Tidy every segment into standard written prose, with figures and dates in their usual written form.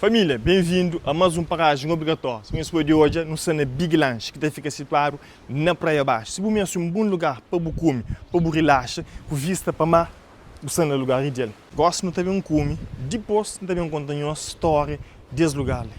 Família, ben-vindu a más un parajen obrigatóriu. Sima nhos pode odja, nu sta na Big Lunch, ki ta fika situadu na Praia Baxu. Si bu meste un bon lugar pa bu kume, pa bu rilaxa, ku vista pa mar, bu sta na lugar ideal. Gósi nu ta ben kume, dipôs N ta ben konta nhos stória di es lugar li.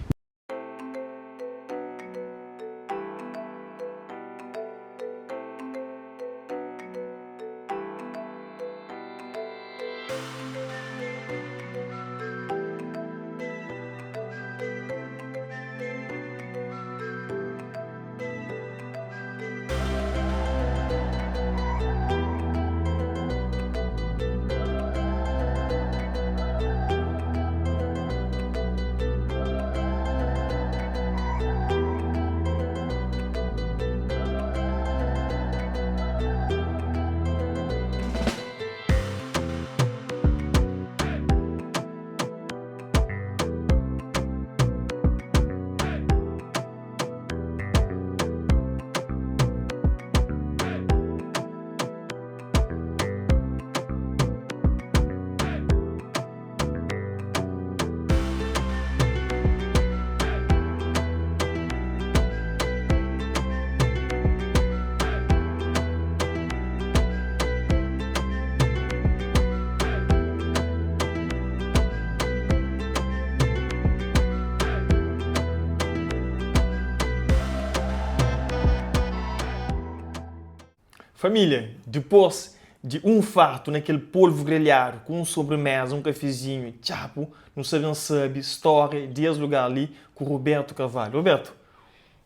Família, dipôs di un fartu na kel polvu grelhadu ku un sobremeza, un kafezinhu, txapu, nu sta ben sabe stória di es lugar li ku Roberto Carvalho. Roberto,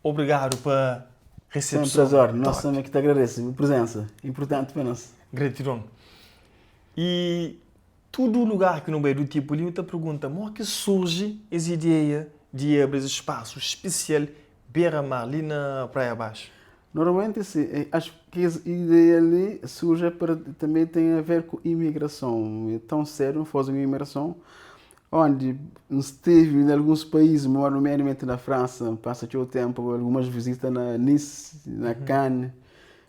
obrigadu pa resepson. Sempre às ordens. Nós também ki ta agradese bu prezensa. Importanti pa nos. Gratidon. E Tudu lugar ki nu bai du tipu li, nu ta pergunta mo ki surji es ideia di abri es spasu spesial bera mar li na Praia Baxu? Normalmenti si, acho ki es ideia li surji tanbe ten a ver ku imigrason. Tão sedu N faze un imigrason ondi N stevi na alguns país, nomeadamenti na Fransa, N pasa txeu tenpu, algumas vizita na Nice, na Cannes.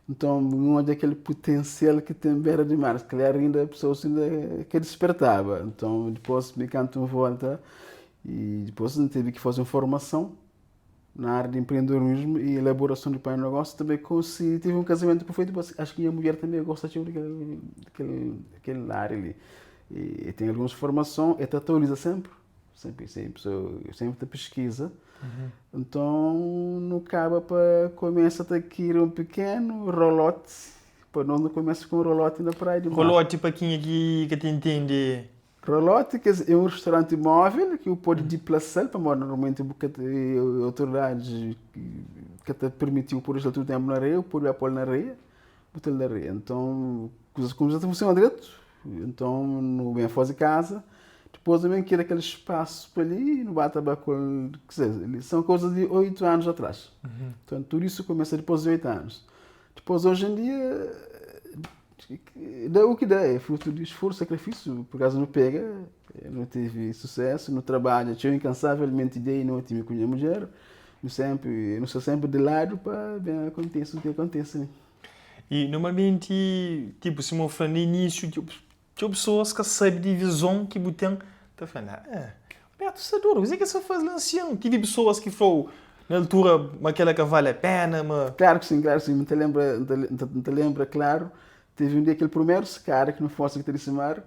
Nton, N odja kel putensial ki ten bera di mar. Klaru inda pesoas inda ka dispertaba. Nton, dipôs mi kantu N volta i dipôs N tevi ki faze un formason na ária di empreendedorismu i elaborason di planu di negósiu. Tanbê konsigi tive un kazamentu perfeitu, acho ki nha mudjer tanbê gosta txeu di kel kel kel ária li. E ten alguns formason, e ta atualiza sénpri. Sempre, sempre, so, sempre ta pesquisa. Então, nu kaba pa começa ta kria um pequeno rolote, pa nós nu começa com um rolote na praia de mar. Rolote pa kenha ki ka ta intende. Rolote quer dizer, é um restaurante móvel que bu pode deplaçal, pamodi normalmente bu ka ta, autoridades ka ta permitiu pôr tudo tempo na areia, bu pode ba pôl na areia, bu ta na areia. Então, kuzas começa ta funciona dreto. Então, nu ben faze casa, Dipôs nu ben kria kel spasu pa li, nu ba ta ba ku el, quer dizer, são coisas de 8 anos atrás. Então, tudo isso começa depois de 8 anos. Depois, hoje em dia, dá o que dá, é fruto de esforço, sacrifício, por acaso não pega, não teve sucesso, não trabalha, txeu incansavelmente dia e noite, mi ku nha mudjer, nu sempre, nu sta sempre de lado pa ben aconteça o que acontece. Né? E normalmenti, tipo, sima bu fla na inísiu, tipo, Txeu pesoas ka sabe di vizon ki bu ten, ta fla, Nah, Beto sta dodu, kuzê ki el sta faze la nsin? Tive pesoas ki fla-u na altura ma kel-la ka vale a pena, ma. Klaru ki sin, klaru ki sin. N ta lenbra, N ta lenbra klaru, tevi un dia kel primeru skada ki nu forsa ki ta disi mar,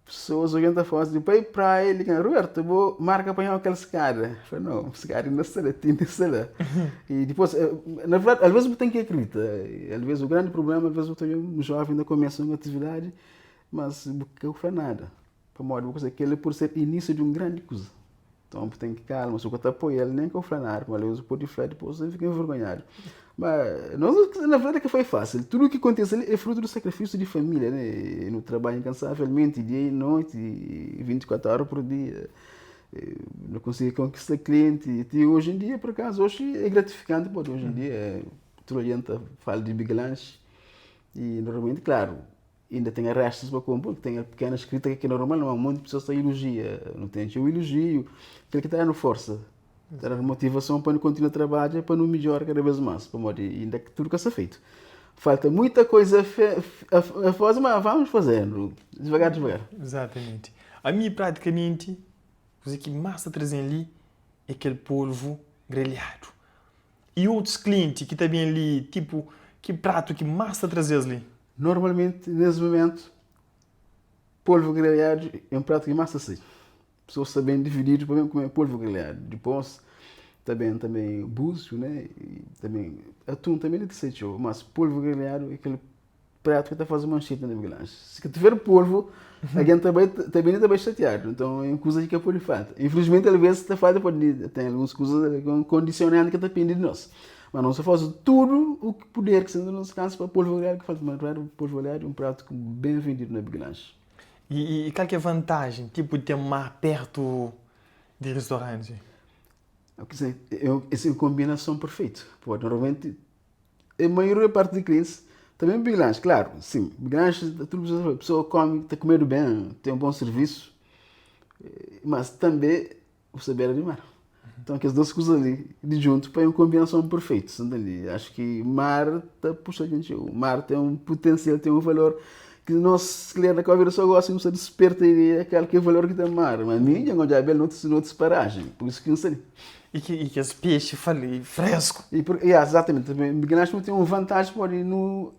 pesoas algen ta fla di bai praia, liga-m, Roberto, bo marka pa nho kel skada. N fla, no, skada inda sta la, ti inda sta la. I dipôs, na verdadi, alvês bu ten ki akredita. Alvês o grandi prubléma, alvês bu ta odja un jóven ta kumesa un atividadi, mas bu ka fla nada. Pamodi bu pensa kel-li pode ser inísiu di un grandi kuza. Nton bu ten ki kalma, si bu ka ta apoia-l nen ka bu fla nada, pamodi alvês bu pode fla dipôs el fika envergonhadu. Ma nos na verdadi ka foi fásil. Tudu ki kontise li é frutu di sakrifisiu di família, ne? Nu trabadja inkansavelmenti dia i noti, 24 óra pur dia. Nu konsigi konkista klienti ti oji en dia, por akazu, oji é gratifikanti pode oji en dia tudu algen ta fala di Big Lunch i normalmenti, klaru, inda ten restus pa konpo, ten pekenas kritika ki é normal, ma monti pesoas ta ilojia, nu ten txeu ilojiu, kel ki ta danu forsa, ta danu motivason pa nu kontinua trabadja pa nu midjora kada bes mas, pamodi inda tudu ka sta fetu. Falta muita koisa a faze, ma vamos fazendo, devagar, devagar. Exatamente. Ami pratikamenti. Kuzê ki más ta traze-m li é kel polvu grelhadu. I otus klienti ki ta ben li, tipu, ki pratu ki más ta traze-s li? Normalmenti, nes mumentu, polvu grelhadu é un pratu ki más ta sai. Pesoas sta ben divididu pa ben kume polvu grelhadu. Dipôs ta ben tanbe búziu, né? I tanbe atun tanbe ta sai txeu. Mas polvu grelhadu é kel Pratu ki ta faze manxeti na Big Lunch. Si ka tiver polvo, algen ta bai, ta bini ta bai xatiadu. Então é un kuza ki ka pode falta. Infelizmenti alvês ta falta pode ten alguns kuza ki é un kondisionanti ki ta depende di nos. Ma nos ta faze tudu u ki puder ki sta na nos alkansi pa polvo gradu ka falta. Ma polvo gradu é un pratu ki ben vendidu na Big Lunch. I kal ki é vantajen tipo di ten mar pertu di ristoranti? É un konbinason perfeitu. Pode normalmenti E maioria parti di klientis ta ben Big Lunch, klaru, sin, Big Lunch tudu pessoa ta fla, pessoa komi, ta kumedu ben, ten bon sirvisu, mas tanbe bu sta bera di mar. Nton kes dos kuza li di djuntu pa é un konbinason perfeitu, sa ntende? Axu ki mar ta puxa algen txeu, mar ten un putensial, ten un valor ki nos ki na Cabo Verde so gosi nu sta disperta ideia kal ki é valor ki ten mar, ma mi dja N odjaba el notus parajen, pur isu ki N sta li. E ki, e kes pexi fali fresku. E por, yeah, exatamente. Também, Guimarães não tem uma vantagem, pode, não,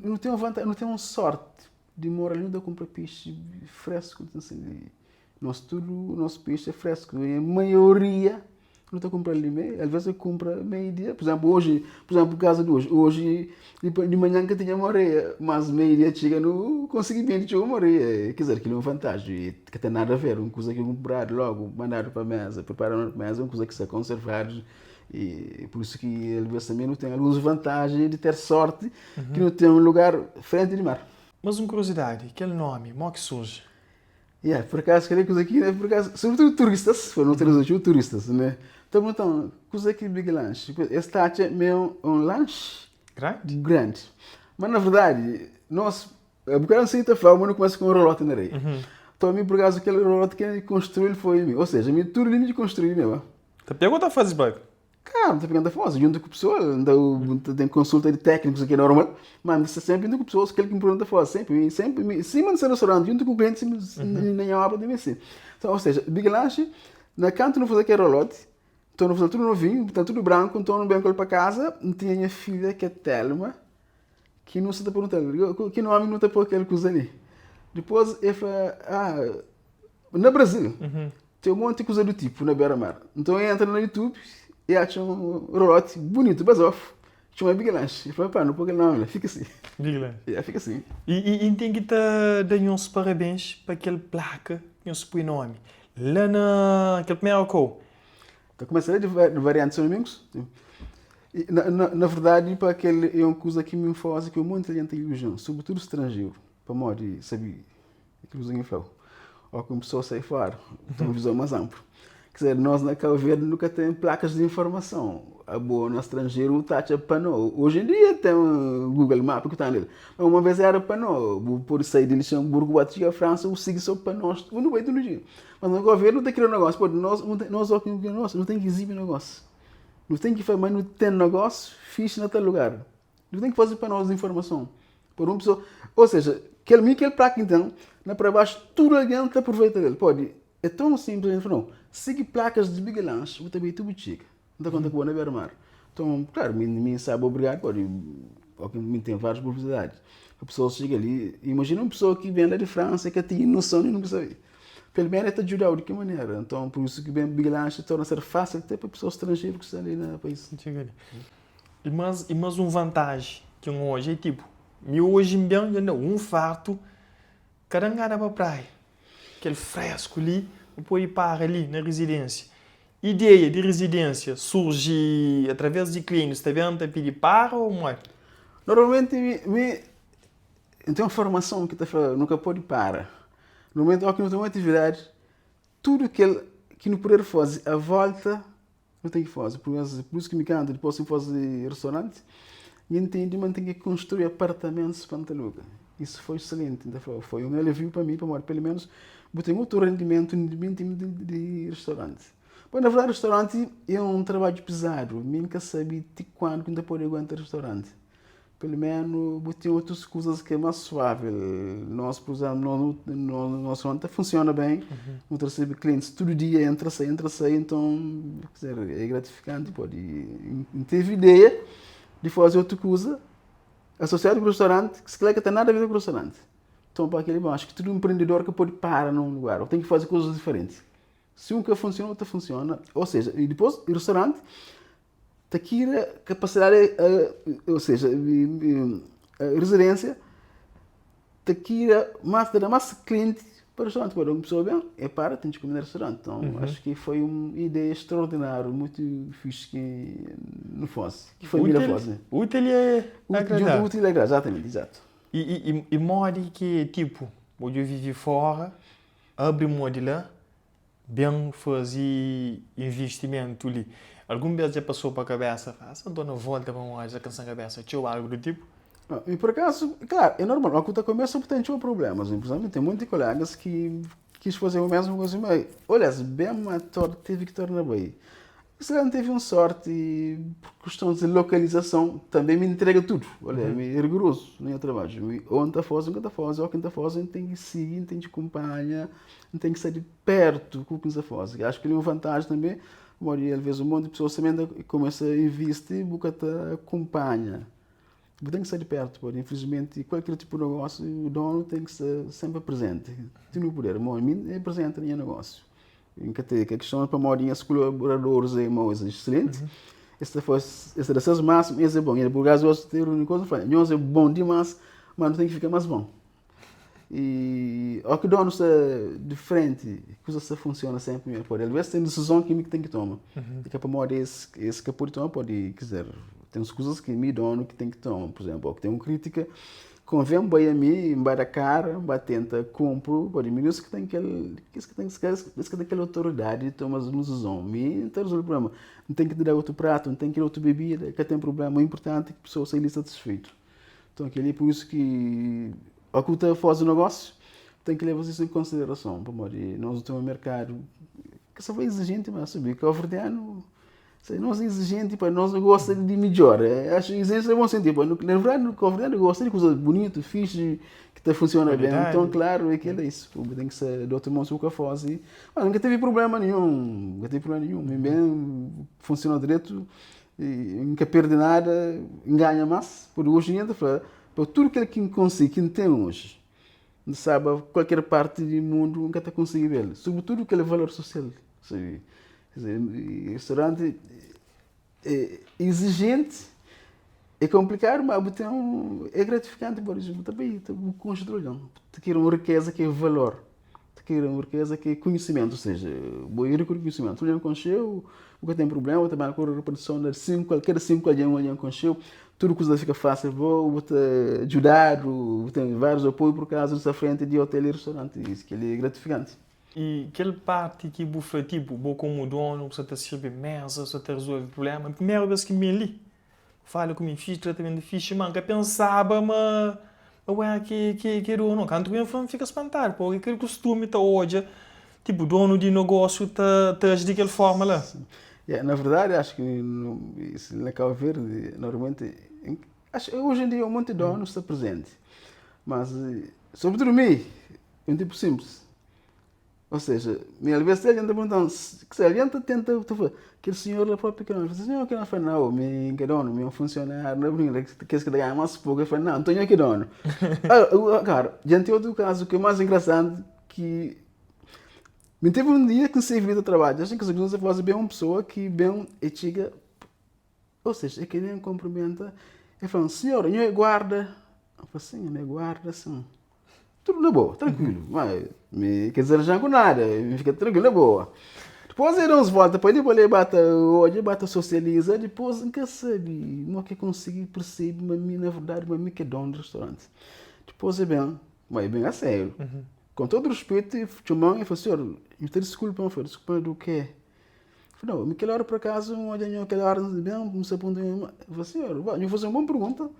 não tem uma vantagem, não tem uma sorte de morar ali, não dá comprar peixe fresco, então, assim, de, nós tudo, nosso peixe é fresco, e a maioria não está comprando ali meio, às vezes eu compro meio dia, por exemplo, hoje, por exemplo, por causa de hoje, hoje de, de manhã que tinha moreia, mas meio dia chega não consegui vender tinha moreia, quer dizer, aquilo é uma vantagem, e que tem nada a ver, uma coisa que eu comprar logo, mandado para a mesa, preparado para a mesa, uma coisa que está conservado, e por isso que ele também não tem algumas vantagens de ter sorte que não tem um lugar frente de mar. Mas un kuriosidadi, kel nomi, mo ki surji? Yeah, por acaso, kel kuza ki, né, por acaso, sobretudo turistas, foi não trazer turistas, né? Então, então, kuza ki Big Lunch, es ta atxa ma é un lanche Grandi? grandi. Mas na verdadi, nos, bu ka sai ta fla, ma nu kumesa ku un rolote na areia. Então, mi por acaso, kel rolote ken konstrui-l foi mi. Ou seja, mi tudu li mi ki konstrui mi, ba. Ta pega ou ta faze bug? Ka, N ta pega N ta faze djuntu ku pesoal, N ta N ta ten konsulta di téknikus ki é normal, ma N ta sta sénpri djuntu ku pesoas, kel ki N pergunta N ta faze sénpri, sénpri mi sima N sta na restaurante djuntu ku klienti sima na nha obra tanbe é si. Nton, ou seja, Big Lunch na kantu nu faze kel rolote, nton nu faze tudu novinhu, ta tudu branku, nton nu ben ku el pa kaza, N tinha nha filha ki é Telma, ki nu sta ta pergunta-l ki nomi nu ta poi kel kuza li. Dipôs el fla, ah, na Brazil Tem um monte kuza do tipo na bera mar. Nton e entra na YouTube e atxa um rolote bunitu, bazofu, txoma Big Lanche. E fla, pá, nu poi kel nomi la, fika si. Big Lanche. Ya, fika si. E, e, e N ten ki ta da nhos parabens pa kel plaka ki nhos pui nomi la na kel primeru kou. Ta kumesa la di varianti São Domingos. E, na, na, na verdadi, pa kel é un kuza ki mi N faze ki un monti algen ta ilujian, sobretudu stranjeru, pamodi sabe É ki Zuinho fla-u, ó ki un pesoa sai fora, ten un vizon más anplu. Quer dizer, nós na Cabo Verde nu ka ten placas de informason. Abo na stranjeru bu ta atxa panó. Hoje em dia ten Google Map ki ta nel. Mas uma vez era panó. Bu pode sai di Luxemburgo bu ata txiga França, bu sigi só panós, bu nu bai tudu dia. Mas na Cabo Verde nu ta kria un negócio. Pô, nós, nós ó ki nós, nu ten ki izibi negócio. Nu ten ki fla ma nu ten negócio fixi na tal lugar. Nu ten ki faze pa nos informason. Pa un pessoa, ou seja, kel mi kel plaka ki ten na para baxu tudu algen ta aproveita del. Pode, é tão simples, a gente fala, não, sigi plakas di Big Lanche, bu ta bai ti bu txiga. N ta konta ku bo na beira-mar. Então, claro, mi, mi sabe obrigado, pode, ok, mi ten várias publicidades. Pa pessoas txiga li, imagina un pessoa ki ben la di França ka tinha noção di nunka sabe. Pelo menos el ta djudau di ki manera. Então, por isso ki ben Big Lanche torna ser fácil até pa pessoas stranjeru ki sta li na país. Txiga li. I mas i mas un vantaji ki N odja é tipo, mi oji N ben dja N da un fartu, ka da N gana pa praia. Kel fresku li, bu pode para li na rizidênsia. Ideia di rizidênsia surji atraves di klientis ta ben ta pidi para ô modi? Normalmenti mi mi N ten un formason ki ta fla nu ka pode para. Normalmenti óki nu ten un atividadi, tudu kel ki nu puder faze a volta Nu ten ki faze, pur isu ki mi kanta, dipôs ki N faze restauranti, N intende ma N ten ki konstrui apartamentus pa N ta aluga. Isu foi excelenti, N ta fla, foi un aliviu pa mi, pamodi peloménus bu ten otu rendimentu independentimenti di restauranti. Bom, na verdadi restauranti é un trabadju pizadu, mi N ka sabe ti kuandu ki N ta pode aguenta restauranti. Pelu menu bu ten otus kuzas ki é más suavi. Nos, pur izénplu, nos restaurante ta funsiona ben, nu ta resebe klientis tudu dia, entra sai, entra sai, nton, ker dizer, é gratifikanti pode. N tevi ideia di faze otu kuza asosiadu ku restaurante, ki si kila ka ten nada a ver ku restaurante. Nton, pa kel-li, bon, acho ki tudu enprendedor ka pode para na un lugar, bu ten ki faze kuzas diferenti. Si un ka funsiona, otu ta funsiona. Ou seja, i dipôs restaurante ta kria kapasidadi, ou seja, rezidensia ta kria mas, ta da mas klienti pa restaurante. Pabia un pesoa ben, e para, ten ki kume na restaurante. Nton, acho ki foi un ideia straordináriu, muitu fixi ki nu faze, ki família faze. Útil e agradável. Útil e agradável, exatamente, exato. I modi ki, tipo, bo dja vive fora, abri mô di la, Ben faze invistimentu li. Algun bes dja pasou pa kabesa, fla, sa dona volta pa odja, kansa kabesa txeu, algu do tipu? Mi por akazu, klaru, é normal, ora ku ta kumesa bu ten txeu prublemas, por izénplu, ten monti kolegas ki kis faze o mesmu kuza ma olha, es ben ma tevi ki torna bai. Se calhar teve um sorte por questão de localização, também me entrega tudo. Olha, uhum. é rigoroso no meu trabalho. Ou não tá fazendo, nunca tá fazendo, ou quem tá fazendo tem que seguir, tem que acompanhar, tem que estar de perto com o que está fazendo. Acho que é uma vantagem também, porque às vezes um monte de pessoas também começa a investir, porque te acompanha. Bu tem que estar de perto, porque infelizmente qualquer tipo de negócio, o dono tem que estar sempre presente. Tem o poder, bom, a mim é presente no meu negócio. N ka ten questão pamodi nhas colaboradores é mau, es é excelente. Es ta faz, es ta da ses máximo, es é bom. E por acaso gosto de ter uma coisa, fala, nhos é bom demais, mas não tem que ficar mais bom. E ao que dono sta de frente, coisa sta funciona sempre melhor. Pode, às vezes tem decisão que mi que tem que toma. E que pamodi esse, esse que pode tomar, pode, quer dizer, tem coisas que mi dono que tem que tomar. Por exemplo, ao que tem uma crítica, Konven bai ami, N bai da kara, N bai tenta kunpri, pode mi es ki ten kel, es ki ten, es ki ten kel otoridadi di toma es disizon. Mi N ta rezolve prublema. N ten ki te da otu pratu, N ten ki da otu bebida, ka ten prublema. O inpurtanti ki pesoa sai li satisfeitu. Nton kel-li é pur isu ki óki bu ta faze nogósiu, bu ten ki leba isu en konsiderason, pamodi nos nu ten un merkadu ki sa bai izijenti, ma sabi, kabuverdianu Se nos é exigente pa nos nu gosta di midjor. Acho exigência na bom sentido. Pa na verdade no Cabo Verde gosta di coisa bonito, fixe, que ta funciona bem. Então claro é que é isso. Bu tem que ser de outro modo se bu ka faze. Mas nunca teve problema nenhum, nunca teve problema nenhum. Bem bem funciona direto e nunca perde nada, ganha mais. Por hoje em dia ta fla, pa tudo kel ki N consegui, ki N tem hoje, N sabe qualquer parte di mundo N ka ta consegui bel, sobretudo kel valor social, sabe? Restaurante é exigente, é complicado, mas bu ten un, é gratificante, por exemplo, bu ta bai, bu konxe outro algen, ta kria un rikeza ki é valor, ta kria un rikeza ki é konhisimentu, ou seja, bo é riku di konhisimentu, algen konxeu, bu ka ten problema, bu ta ba ku reproduson di 5, kada 5 algen, un algen konxeu, tudu kuza ta fika fásil pa bo, bu ta djudadu, bu ten várius apoiu pur kaza di sta frenti di hotel i restauranti, kel-li é gratifikanti. I kel parti ki bu fla tipo, bo komu donu bu sa ta sirbi mesa, bu sa ta rezolve prublema, primeru bes ki N ben li, bu fala ku mi fixi, tratamentu fixi, ma N ka pensaba ma ma bu era ki ki ki donu. Kantu ku ben fla N fika spantadu, pabia kel kustumi ta odja tipo donu di nogósiu ta ta aji di kel forma la. Ya, na verdadi acho ki na Cabo Verde normalmenti acho hoje em dia un monti donu sta presenti, mas sobretudu mi É un tipu sinplis. Ou seja, mi alvês ti algen ta pergunta-m, si algen ta tenta ta fla, kel sinhor la propi ki donu. El fla, sinhor ki donu? El fla, nau, mi N ka donu, mi é un funsionáriu, na brinka, kes ki ta ganha más poku. El fla, nau, nton nho ki donu. Agora, dja N ten otu kazu ki é más engrasanti ki mi tevi un dia ki N sai vi ta trabadja, asin ki ta faze ben un pesoa ki ben e txiga, ou seja, e ka nen kunprimenta, el fla-m, sinhor, nho é guarda? N fla, sin, ami é guarda, sin. Tudu na boa, tranquilu. Ma mi ka dizaranja ku nada, mi fika tranquilu, na boa. Dipôs e da uns volta pa li pa la, e ba ta odja, e ba ta sosializa. Dipôs N ka sabe mo ki konsigi persebe ma mi na verdadi ma mi ki é donu di restauranti. Dipôs e ben, ma e ben a sériu. Kon todo ruspetu e txoma-m e fla, Senhor, nhu ta diskulpa-m. N fla, diskulpa du ke? N fla, nau, mi kel óra purakazu N odja nho kel óra N ben, N sta pergunta nho. N fla, Senhor, nhu faze un bon pergunta.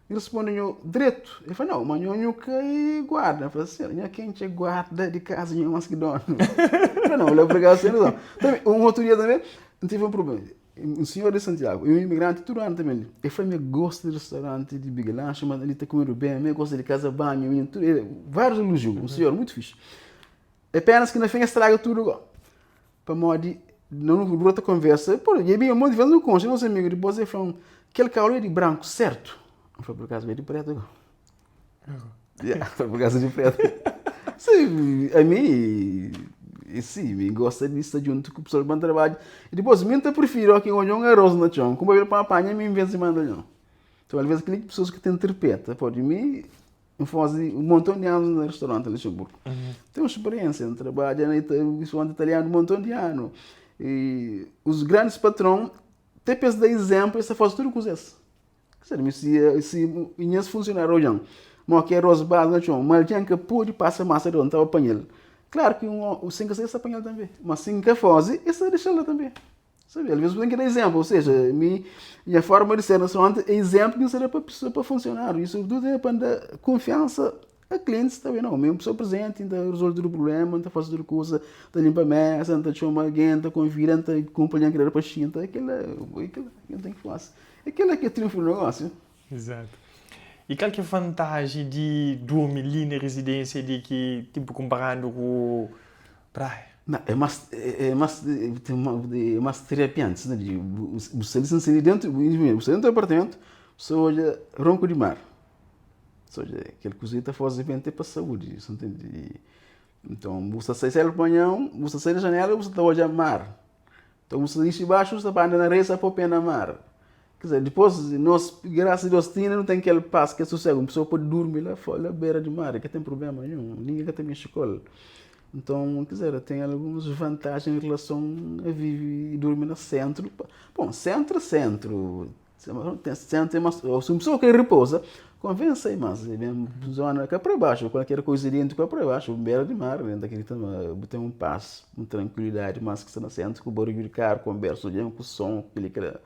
N responde nho dretu. El fla, Nau, ma nho nhu ka é guarda. N fla, Senhor, nho ken ki é guarda di kaza nho más ki donu. El fla, Nau, la purakazu ten razon. Tanbe, un otu dia tanbe, N tive un prubléma. Un sinhor di Santiagu, é un imigranti tudu anu ta ben li. El fla mi el gosta di restauranti di Big Lanche, ma li ta kumedu ben, mi el gosta di kaza banhu, mi tudu, el várius elojiu, un sinhor mutu fixi. É penas ki na fin el straga tudu go. Pamodi no dura ta konversa, pô, dja bin un monti ves nu konxe nos amigu, dipôs el fla-m, kel kau li é di branku, sertu? N fla, pur kazu é di pretu go. Yeah, foi por causa de preto. Sim, a mim, sim, me gosta de estar junto com pessoas que trabalho. E depois, mim te prefiro que olha um arroz na chão, como ele para apanhar, mim vem se manda não. Então, às vezes, aquele pessoas que têm trepeta, pode mim, eu faço um montão de anos no restaurante em Luxemburgo. Uhum. Tenho experiência, trabalho no restaurante italiano um montão de anos. E os grandes patrões, até para dar exemplo, eles fazem tudo com eles. Sabe, mi si, si nhas funcionário odjan mo ki arroz base na txon, ma algen ka pode pasa masa di ta apanhal. Claro ki un, sin ka sa, es ta apanhal tanbe, ma sin ka faze, es ta dexal la tanbe. Sabe, alvez bu ten ki da exemplo, ou seja, mi, nha forma di ser na restaurante é exemplo ki N sta da pa pessoa, pa funcionário, e sobretudo é pa N da kunfiansa a klientes tanbe. Nau, mi é un pessoa presente, N ta resolve tudu problema, N ta faze tudu kuza, N ta limpa mesa, N ta txoma algen, N ta konvida, N ta kunpra algen ki da pa xinta, kila, kila ki N ten ki faze. É kel-la ki é triunfu di nogósiu. Izatu. I kal ki é vantaji di durmi li na rizidênsia di ki, tipu, kunparandu ku praia? Na, é más, é más, é más terapianti, sa ntende? Bu sta li sen dentu, bu sta dentu di apartamentu, bu sta odja ronku di mar. Bu sta odja kel kuza li ta faze ben te pa saúdi, sa ntende? Nton, bu sta sai sédu di manhan, bu sta sai di janela bu sta ta odja mar. Nton bu sta dixi baxu, bu sta pa anda na areia, sta pô pé na mar. Quer dizer, dipôs, nos, graças a Deus, ti inda nu ten kel pas, kel susegu, un pessoa pode durmi la fora, la bera di mar, ka ten problema nenhun, ningen ka ta mexi ku el. Nton, quer dizer, ten alguns vantajen en relason a vive i durmi na sentru. Bon, sentru é sentru, Senta mas si un pessoa kre repousa konven sai mas e ben zona ka para baxu kualker koisa dentu ka para baxu bera di mar ne ta kridita ma bu ten un pas un trankuilidadi mas ki sta na sentru ku barulhu di karu konbersu di algen ku son kili kila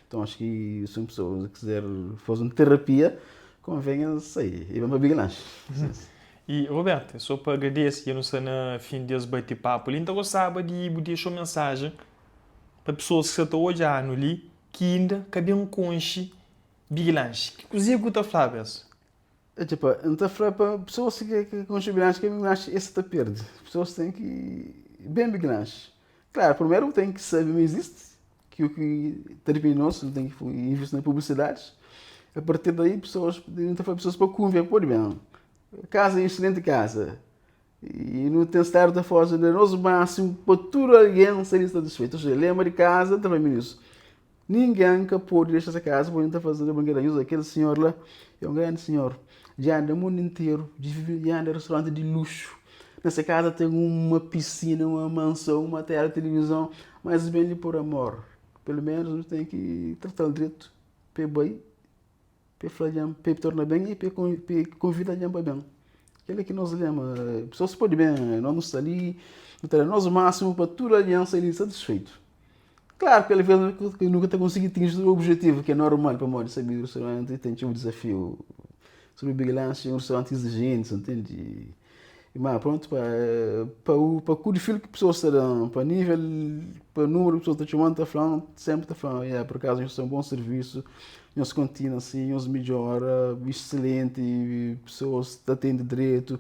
nton acho ki si un pessoa kizer faze un terapia konven el sai e ben pa big lanche. I Roberto, so pa agradese dja nu sta na fin di es bati papu li, N ta gostaba di bu dexa un mensajen pa pesoas ki sta ta odja-nu li Ki inda ka ben konxe Big Lanche. Ki kuzê ku ta flaba es? É tipo, N ta fla pa pesoas ki ka konxe Big Lanche, ke Big Lanche es ta perde. Pesoas ten ki ben Big Lanche. Klaru, primeru bu ten ki sabe ma izisti, ki o ki ta dipende di nos, nu ten ki invisti na publisidadis. A partir daí pesoas, N ta fla pesoas pa kunfia, pode ben. Kaza é excelente kaza. I nu ten stadu ta forsa di nos másimu pa tudu algen sta li satisfeitu. Ou seja, lema di kaza ta fla minus, Ningen ka pode dexa se kaza pa nu ta faze brinkadeira. Nhos odja, kel sinhor la é un grandi sinhor. Dja anda mundu interu, dja anda restauranti di luxu. Na se kaza ten uma pisina, uma mansão, uma tela, tilivizon. Mas es ben li por amor. Pelu menus nu ten ki trata-l dretu pa e bai. Pa e fla algen pa e torna ben i pa e konvida algen pa ben. Kel-li ki nos lema. Pesoas pode ben, nos nu sta li, nu ta da nos másimu pa tudu algen sai li satisfeitu. Klaru ki alvês nu ka ta konsigi atinji tudu objetivu, ki é normal, pamodi sabe restauranti ten txeu dizafiu. Sobri Big Lunch é un restauranti izijenti, sa ntende? Ma prontu, pa pa pa ku difil ki pesoas ta da-m, pa nível, pa númeru ki pesoas ta txoma-m, ta fla-m, sénpri ta fla-m, ya, pur akazu nhos ten un bon sirvisu, nhos kontinua si, nhos midjora, exselenti, pesoas ta atende dretu.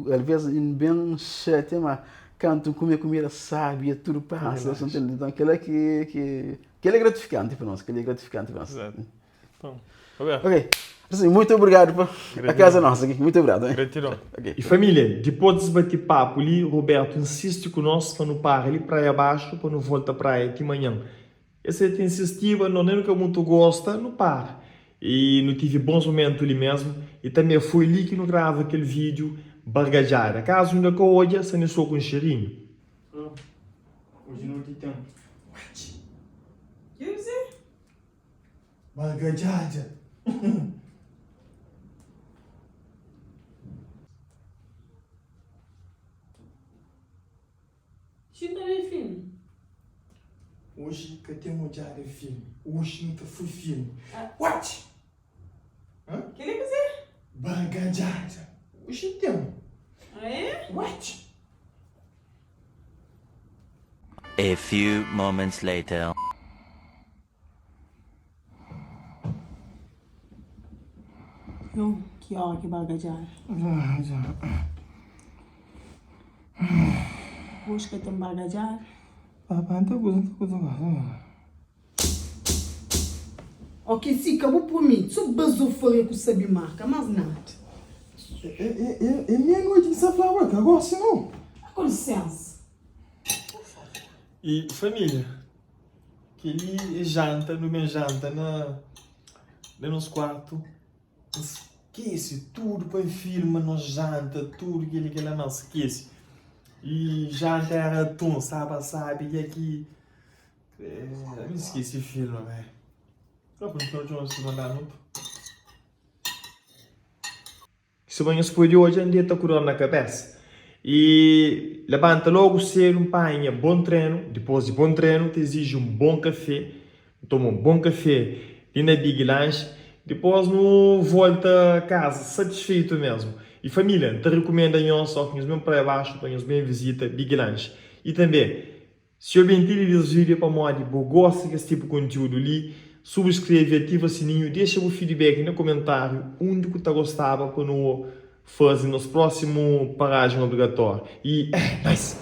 Alvês N ben xatia ma kantu N kume kumida sábi e tudu pasa, nton kel-la ki ki kel-la é gratifikanti pa nos, kel-la é gratifikanti pa nos. Ok. Assim, muito obrigado pa a casa nossa aqui. Muito obrigado. Hein? Gratidão. Okay. E família, depois desse bate-papo ali, Roberto insiste com nós para não parar ali praia abaixo, para não volta praia aqui manhã. Esse tem insistido, não nem que muito gosta, não para. E não tive bons momentos ali mesmo. E também foi ali que não grava aquele vídeo bargajada. Caso ainda que olha, se não sou com um cheirinho. Hoje não tem. Quer dizer? Bagadjadja. Xinta ben filmi. Oji ka ten odjada filmi. Oji nu ta fui filmi. Watch! Kel-li é kuzê? Bagadjadja. Oji ten. Ah é? Watch! A few moments later. Yo, ki ora ki bargadjada? Oji ka ten bargadjada. Ok si ka bu promete so bazofaria ku sabi marka mas nada. É meia noite ki sa flaba ka gosi no. Ah com licença. E família, kel-li é janta, nu ben janta na na nos kuartu, N skese tudu pa N filma nos janta, tudu kel-li kel-la, ma N skese. E janta éra atun, staba sábi dja ki Mi skesi filma mé. Sima nhos pode odja, N deta ku dor na kabesa i labanta logu sedu. N panha bon trenu. Dipôs di bon trenu, ta iziji un bon kafé. N toma un bon kafé li na Big Lanche. Dipôs nu volta kaza satisfeitu mésmu. I família, N ta rikumenda nhos, óki nhos ben Praia Baxu, pa nhos ben vizita Big Lanche. I tanbê. Si obi ntende des video é pamodi bo gosta di kes tipu kontiudu li, subscreve, ativa sininhu, dexa bu feedback na komentariu undi ku ta gostaba pa nu fazi nos prosimu parajen obrigatoriu. I eh nice!